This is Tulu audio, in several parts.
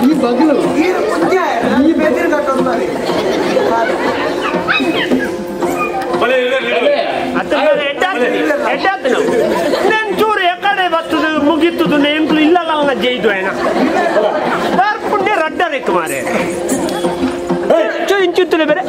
ಈ ಬಗ್ಲು ಈ ಬೆದಿರು ಕಟ್ಟೊಂದು ಚೂರು ಎಕಡೆ ಬರ್ತದೆ ಮುಗಿತದು ಎಂಕ್ಲು ಇಲ್ಲ ಜೈದು ಏನ ಪುಣ್ಯ ರಡ್ಡರೆ ಕುಮಾರೆ ಇಂಚುತ್ತಲೆ ಬೇರೆ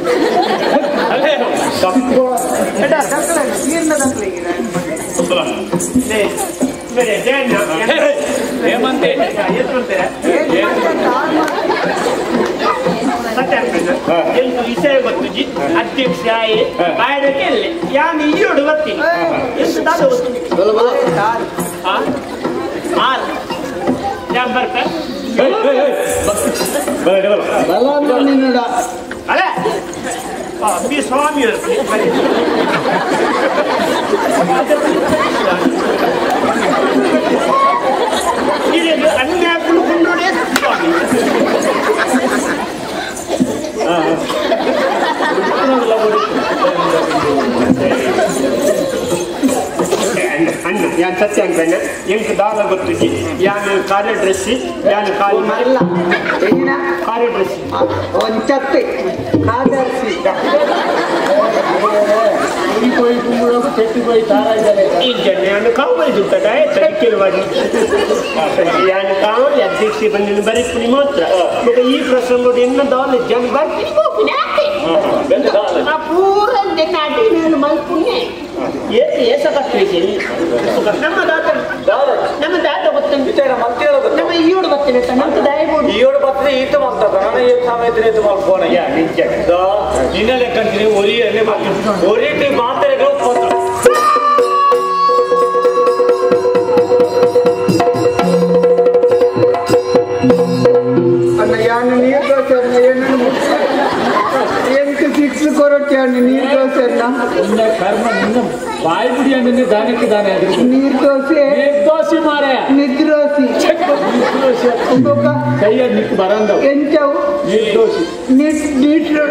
ವಿಷಯ ಗೊತ್ತುಜಿ ಅಧ್ಯಕ್ಷ ಆಯನಕ್ಕೆ ಯಾನು ಈಯೋಡು ಬರ್ತೀನಿ ಎಷ್ಟು ದಾದ ಗೊತ್ತು ಆರು ಯಾನ್ ಬರ್ತ ಅಲ್ಲ ಬಿ ಸ್ವಾಮಿ ಇದು ಅನ್ಯಾಕುಲು ಕೊಂಡೋಡೆ ಸ್ವಾಮಿ ಅಣ್ಣ ಯಾನ್ ಸತ್ಯ ಅನ್ಕಂಡೆ ಎಂಕ್ ದಾಲ ಗೊತ್ತುಜಿ ಯಾನ್ ಕಾರ್ಯದರ್ಶಿ ಯಾನ್ ಖಾಲಿ ಮಲ್ಲ ಕಾರ್ಯದರ್ಶಿ ಒಂಚತ್ತೆ ಕಾರ್ಯದರ್ಶಿ ಯಾನು ಕಾವಲಿ ದುಡ್ಡ ತಡಿಕೆಲುವಾಗಿ ಯಾನು ಕಾವಲಿ ಅಧ್ಯಕ್ಷ ಬಂದಿನ ಬರೀಪುನಿ ಮಾತ್ರ ಈ ಪ್ರಸಂಗ ಎನ್ನ ದಾಲ ಜನ ಬರ್ತೀನಿ ಪೂರ ಅಡಿನ ಮಲ್ಪುಣ್ಯ ಏಸ ಕಷ್ಟ ನಮ್ಮ ದಾತ ನಮ್ಮ ದಾತ ಗೊತ್ತುಂಟು ನಮ್ಮ ಈಯೋಡು ಬರ್ತೇನೆ ನಮ್ದು ದಯಬೋದು ಈಯೋಡು ಬರ್ತದೆ ಈತ ಮಾಡ್ತದ ನಾನು ಏ ಸಮಯದಲ್ಲಿ ಈತ ಮಾಡ್ಕೋಣ ನಿನ್ನ ಲೆಕ್ಕಂತೀನಿ ಒರಿ ಒರಿಟ್ಟು ಮಾತ್ರೆಗಳು ಅಣ್ಣ ಯಾನು ನೀರು ದೋಸೆ ಅಣ್ಣ ಏನನ್ನು ಎಂಟು ಸಿಕ್ಸ್ ಕೊರೊಟ್ಟಿ ಅಣ್ಣ ನೀರು ದೋಸೆ ಅಣ್ಣ ನಿನ್ನ ಕರ್ಮ ನಿನ್ನ ಬಾಯಿ ಬಿಡಿ ಅಣ್ಣ ದಾನಕ್ಕೆ ದಾನ ನೀರು ದೋಸೆ ನೀರು ದೋಸೆ ಮಾರೆ ನಿದ್ರೋಸಿ ಕೈಯ ನಿಕ್ ಬರಂದವು ಎಂಚವು ನೀರು ದೋಸೆ ನೀಟ್ ನೀಟ್ ನೀಟ್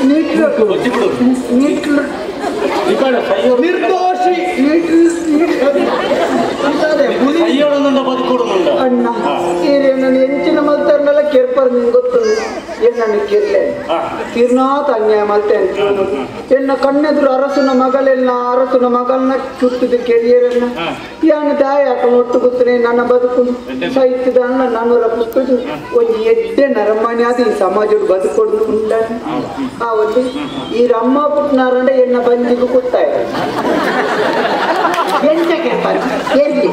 ನೀಟ್ ನಿರ್ದೋಷಿ ಅಣ್ಣ ನನ್ನ ಎಂಚಿನ ಮಲ್ತಾರನ್ನೆಲ್ಲ ಕೆರ್ಪರ್ ನಿಂಗೆ ಗೊತ್ತು ಎನ್ನನ್ನು ಕಿರ್ಲೆ ಕಿರ್ನಾಥ ಅನ್ಯಾಯ ಮಲ್ತೆ ಎನ್ನ ಕಣ್ಣೆದುರು ಅರಸುನ ಮಗಳೆಲ್ಲ ಅರಸುನ ಮಗಳನ್ನ ಚುಟ್ಟಿದ ಕೆರಿಯರನ್ನ ಯಾನು ದಾಯ ಹಾಕೊಂಡು ಒಟ್ಟು ಗೊತ್ತನೆ ನನ್ನ ಬದುಕು ಸಹಿತದ ಅಣ್ಣ ನಾನೂರ ಪುಸ್ತಕ ಒಂದು ಎಡ್ಡೆ ನರಮಾನಿ ಅದು ಈ ಸಮಾಜದ ಬದುಕೊಡು ಉಂಡ ಆ ಒಂದು ಈ ರಮ್ಮ ಪುಟ್ನಾರಂಡ ಎನ್ನ ಬಂದಿಗೂ ಕೂತಾಯ ಎಂತ ಕೇಳ್ಪಾರೆ ಕೇಳಿ